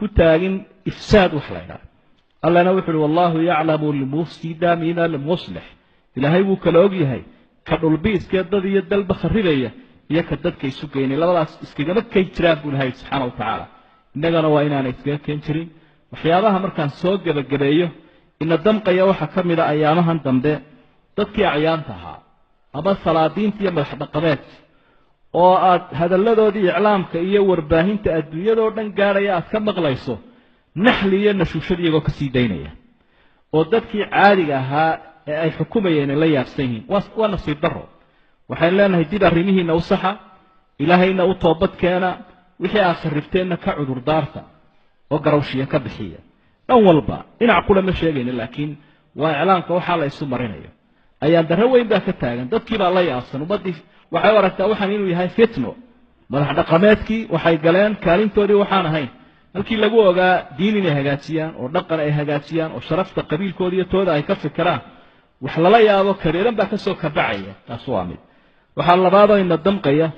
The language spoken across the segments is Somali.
ku taagin ifsaad wax la ydhaha. Allana wuxu uhi wallahu yaclamu almufsida min almuslix. Ilaahay wuu kala og yahay ka dhulbiiskee dad iyo dalba kharibaya iyo ka dadka isu geynay. Labadaas iskagama keen jiraan buu ilahay subxaana wa tacaala. Innagana waa inaanay iskaga keen jirin. Waxyaabaha markaan soo gebagabeeyo ina damqaya waxaa ka mid a ayaamahan dambe dadkii acyaanta ahaa ama salaadiinta iyo madax dhaqameedka oo aad hadalladoodii iclaamka iyo warbaahinta adduunyadoo dhan gaadhaya aad ka maqlayso naxli iyo nashuushad iyagoo kasii daynaya oo dadkii caadiga ahaa ee ay xukumayeen ay la yaabsan yihiin. Waa nasiib daro. Waxaynu leenahay dib arrimihiina u saxa, ilaahayna u toobadkeena, wixii aad kharibteenna ka cudurdaarta oo garawshiya ka bixiya. Dhan walba dhinac kula ma sheegayno, laakiin waa iclaamka waxaa la isu marinayo. Ayaan darro weyn baa ka taagan, dadkii baa la yaabsan, ummaddii waxay u aragtaa waxaan inuu yahay fitno. Madax dhaqameedkii waxay galeen kaalintoodii waxaan ahayn halkii lagu ogaa diin inay hagaajiyaan oo dhaqan ay hagaajiyaan oo sharafta qabiilkooda iyo tooda ay ka fikiraan. Wax lala yaabo kareeran baa kasoo kabacaya. Taas waa mid. Waxaa labaadoo ina damqaya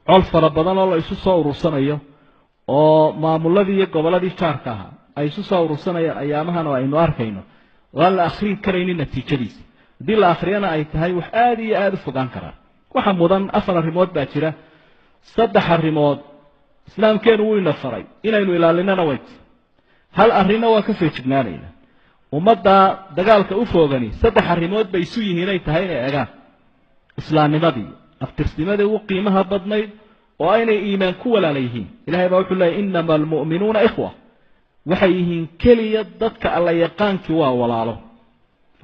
col fara badan oo la isu soo urursanayo oo maamuladii iyo gobolladii jaarka ahaa ay isu soo urursanayaan ayaamahan oo aynu arkayno oo aan la akhrin karaynin natiijadiisa. Haddii la akhriyana ay tahay wax aada iyo aada u fogaan karaa. Waxa mudan 4 arrimood baa jira. 3 arrimood islaamkeenu wuu ina faray inaynu ilaalinana wayt. Hal arrinna waa ka feejignaanayna. Ummadda dagaalka u foogani 3 arrimood bay isu yihiin ay tahay inay egaan. Islaamnimadii, aftirsimadii ugu qiimaha badnayd oo aynay iimaan ku walaala yihiin. Ilaahay baa wuxuu leeyahy innama almu'minuuna ikhwa. Waxay yihiin keliya dadka alla yaqaankii waa walaalo.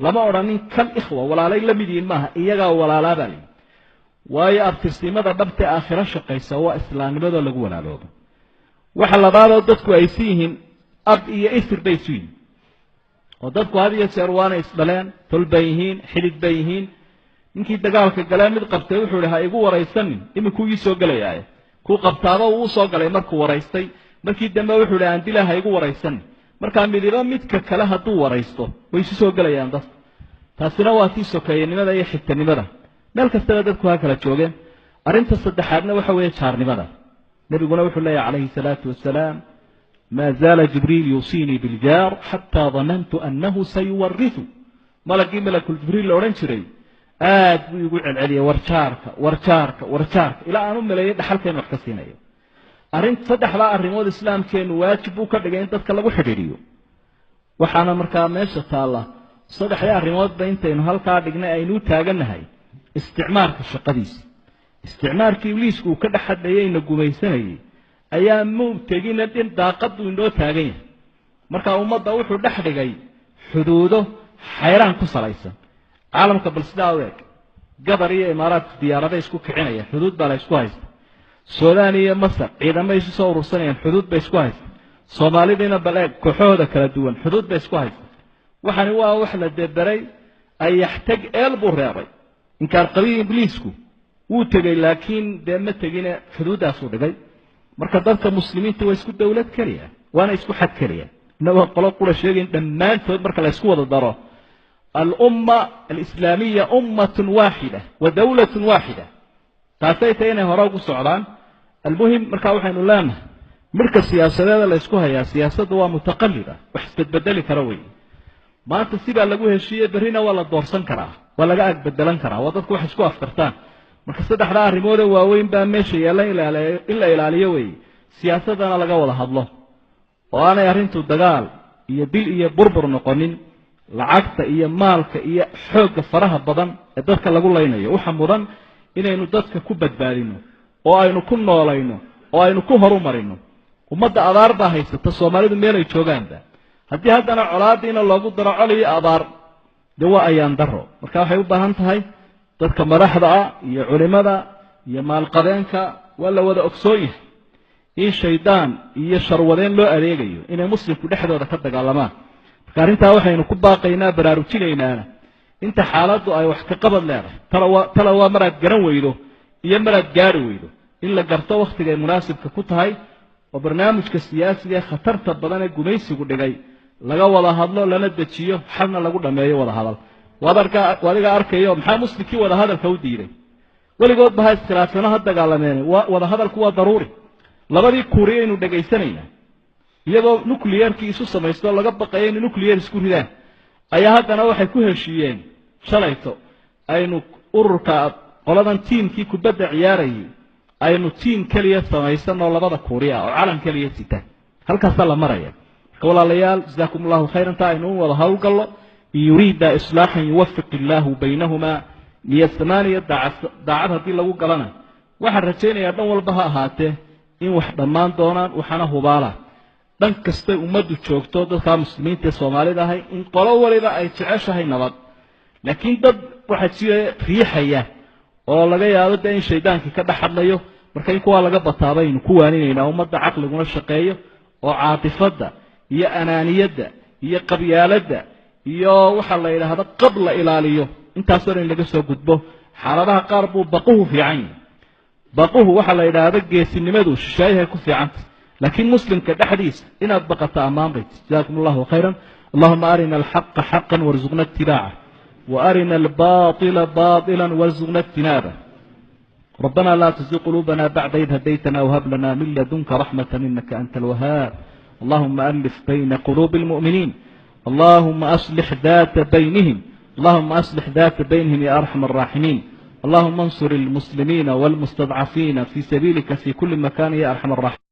Lama odhanin kal ikhwa, walaalay la mid yihiin maaha, iyagaa walaalaa baa layidhi. Waayo abtirsimada dhabta aakhiro shaqaysa waa islaamnimadoo lagu walaaloobo. Waxa labaadoo dadku ay isu yihiin ab iyo isir bay isu yihiin. Oo dadku had iyo jeer waana isdhaleen, tol bay yihiin, xidid bay yihiin. Ninkii dagaalka galee mid qabtay wuxuu ihi ha igu waraysanin, iminkuu ii soo gelayaaye. Kuu qabtaaba uu soo galay markuu waraystay. Markii dambe wuxuu ihi aan dilaa ha igu waraysanin. Markaa midiba midka kale hadduu waraysto way isu soo gelayaan dadku. Taasina waa tii sokeeyanimada iyo xigtanimada. Meel kastaba dadku ha kala joogeen. Arrinta saddexaadna waxa weeye jaarnimada. Nabiguna wuxuu leeyahay calayhi salaatu wasalaam maa zaala jibriil yuusiinii biljaar xataa danantu annahu sayuwarithu. Malagii malakul jibriil la odhan jiray aad buu igu celceliyay warjaarka warjaarka warjaarka ilaa aan u maleeyay dhaxalka in wax ka siinayo. Arrin saddexdaa arrimood islaamkeenu waajib buu ka dhigay in dadka lagu xidhiidhiyo. Waxaana markaa meesha taalla saddexdii arrimoodba intaynu halkaa dhignay aynuu taagannahay isticmaarka shaqadiisa. Isticmaarkii ibliisku uu ka dhex hadlayay ina gumaysanayay ayaa muu tegina dhin daaqaduu inoo taagan yahay. Marka ummadda wuxuu dhex dhigay xuduudo xayraan ku salaysan. Caalamka bal sidaa u eg, Qatar iyo Imaaraadku diyaarada isku kicinaya, xuduud baa la isku haysta. Suudaan iyo Masar ciidamo isu soo urursanayaan, xuduud bay isku haysta. Soomaalidiina bal eeg kooxahooda kala duwan, xuduud bay isku haysta. Waxani waa wax la deberay, ayaxtag eel buu reebay. Inkaar qabihii ibliisku wuu tegey, laakiin dee ma tegine xuduuddaasuu dhigay. Marka dadka muslimiinta waa isku dowlad keliya, waana isku xad keliya. Innagoo qolo qura sheegayn dhammaantood marka la isku wada daro alumma alislaamiya ummatun waaxida wa dowlatun waaxida. Taasay tahay inay hore ugu socdaan. Almuhim markaa waxaynu leenahay midhka siyaasadeeda la isku hayaa, siyaasadda waa mutaqalida, wax isbedbedeli kara wey. Maanta sibaa lagu heshiiyey, berrina waa la doorsan karaa, waa laga agbedelan karaa, waa dadku wax isku afkartaan. Marka saddexdaa arrimoodee waaweyn baa meesha yaalla in la ilaaliyo weeye. Siyaasaddana laga wada hadlo oo aanay arrintu dagaal iyo dil iyo burbur noqonin. Lacagta iyo maalka iyo xoogga faraha badan ee dadka lagu laynayo waxa mudan inaynu dadka ku badbaadino oo aynu ku noolayno oo aynu ku horumarino. Ummadda abaar baa haysata, Soomaalidu meelay joogaanba. Haddii haddana colaadiina loogu daro col iyo abaar, dee waa ayaan daro. Marka waxay u baahan tahay dadka madaxda ah iyo culimada iyo maalqabeenka waa la wada ogsoon yahay in shaydaan iyo sharwadeen loo adeegayo inay muslimku dhexdooda ka dagaalamaan. Marka arrintaa waxaynu ku baaqaynaa, baraarujinaynaana inta xaaladdu ay wax ka qabad leedahay. Tala waa maraad garan weydo iyo maraad gaari weydo, in la garto wakhtiga ay munaasibka ku tahay oo barnaamijka siyaasiga ee khatarta badan ee gumaysigu dhigay laga wada hadlo, lana dejiyo, xalna lagu dhameeyo wada hadal. Waadiga arkayo maxaa muslimkii wada hadalka u diiday? Weligoodba ha iskhilaafsano, ha dagaalameen, wada hadalku waa daruuri. Labadii kuuriyaynu dhegaysanaynaa, Iyagoo nuclearkii isu samaysto laga baqayo inay nuclear isku ridaan, ayaa haddana waxay ku heshiiyeen shalayto aynu ururka qoladan tiimkii kubadda ciyaarayay aynu tiim keliya samaysanoo labada Kuuriya oo calan keliya sita. Halkaasaa la maraya. Marka walaalayaal, jasaakum allahu khayran, taa aynu u wada howlgallo. In yuriida islaaxan yuwafiq illaahu baynahumaa. Niyad samaan iyo daacad haddii lagu galana, waxaan rajaynayaa dhan walba ha ahaatee in wax dhammaan doonaan. Waxaana hubaala dhan kastay ummaddu joogto, dadkaa muslimiinta ee soomaalida ahay, in qolo waliba ay jeceshahay nabad, laakiin dad waxaa jira riixaya oo laga yaabo dee in shaydaankii ka dhex hadlayo. Marka in kuwaa laga bataa baynu ku waaninaynaa ummadda, caqliguna shaqeeyo oo caatifadda iyo anaaniyadda iyo qabyaaladda iyo waxaa la yidhaahda qab la ilaaliyo. Intaasoo dhan in laga soo gudbo. Xaaladaha qaar buu baquhu fiican yahay. Baquhu waxaa la yidhaahda geesinimadu shisheeyahay ku fiicanta, laakiin muslimka dhexdiisa inaad baqato ammaan bay. Jazaakum allahu khayran. Allahuma arina alxaqa xaqan warzuqna itibaaca, وأرنا الباطل باطلا وارزقنا اجتنابه. ربنا لا تزغ قلوبنا بعد إذ هديتنا وهب لنا من لدنك رحمة إنك أنت الوهاب. اللهم ألف بين قلوب المؤمنين، اللهم أصلح ذات بينهم، اللهم أصلح ذات بينهم يا أرحم الراحمين. اللهم انصر المسلمين والمستضعفين في سبيلك في كل مكان يا أرحم الراحمين.